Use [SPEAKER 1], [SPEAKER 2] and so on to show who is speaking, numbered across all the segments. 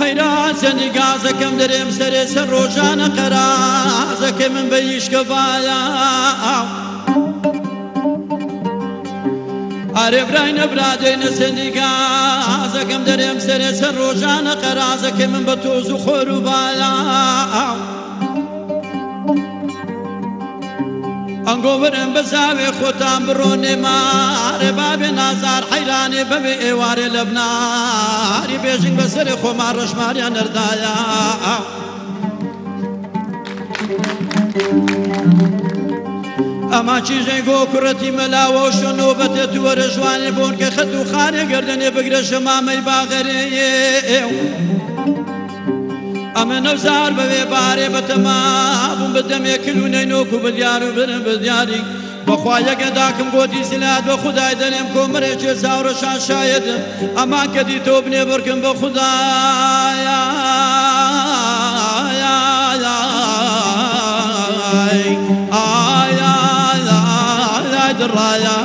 [SPEAKER 1] حەیران چەندی گازەکەم دەرێم سەرێ چەند ڕۆژانە قەرازەکەی من بە ئیشکە بایە. ئارێ برای نەبرادەینە چەندی گازەکەم دەرێم سەرێ چەند ڕۆژانە قەرازەکەی من بە تۆز و خۆر و بایە. ئەنگۆ برم بەزاوێ خۆتان بڕۆنێ مارێ بابێ نازار حەیرانێ بەبێ ئێوارێ لە بناری بێژنگ بەسەرێ خۆمان ڕەشماریان نەردایە. ئەما چیژەی گۆ کوڕەتی مەلاوە شۆ نۆبەتێ تووەرە ژوانێ بۆن کە خەت و خانێ گەردنێ بگرە شەمامەی باغەرێ. ئەمە نەوزار بەوێ بارێ بەتەما بووم بەدەمێ کلوونەی نۆک و بدیار و برم بدیاری بەخوا یەکە داکم گۆتی زلات بە خودای دەرێم کۆمەرێکێ چاوڕەشان شایەدم ئەمان کە دی تۆ بنێ بڕکم بە خودایە. دڕایە.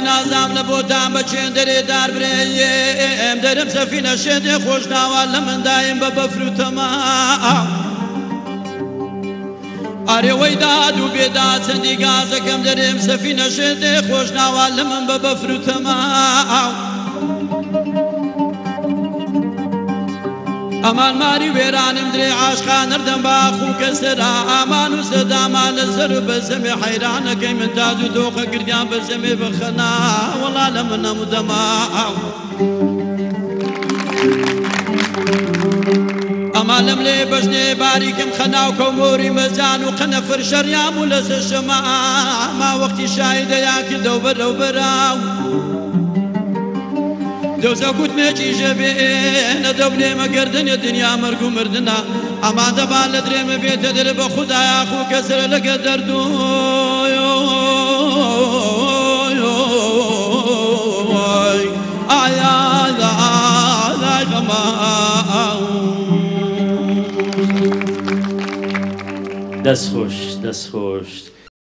[SPEAKER 1] نازام لە بۆتان بە چێن دەرێ دار برێم دەرم سەفینە شێدێ خۆشناوە لە من دایم بە بەفر و تەما. ئارێوەی داد و بێدا چەندی گازەکەم دەرێم سەفینە شێدێ خۆشناوە لە من بە بەفر و تەما. ئەمان ماری وێرانم درێ عاشقان نردەم باخ و کەسەرا ئامان و سەدامان لە سەر و بەزەمێ حەیرانەکەی من تاج و تۆقە گردیان بەزەمێ بخەنا وەڵا لە من نەمودەما. ئەما لەم لێ بەژنێ باریکم خەناو کەومۆری مەجان و قەنەفر شەریام و لەسەر شەما ما وەختی شایدەیان کردەوە بەرەو بەراو دەوزە گوتمێکی ژەبێ نەدەبنێمە گردنێ دنیا مەرگ و مردنە ئەمان دەبان لە درێمە بێتە دەرێ بە خودایە خو کەسرە لەگە دەردوو ئایا لای غەما.
[SPEAKER 2] دەست خۆش، دەست خۆش.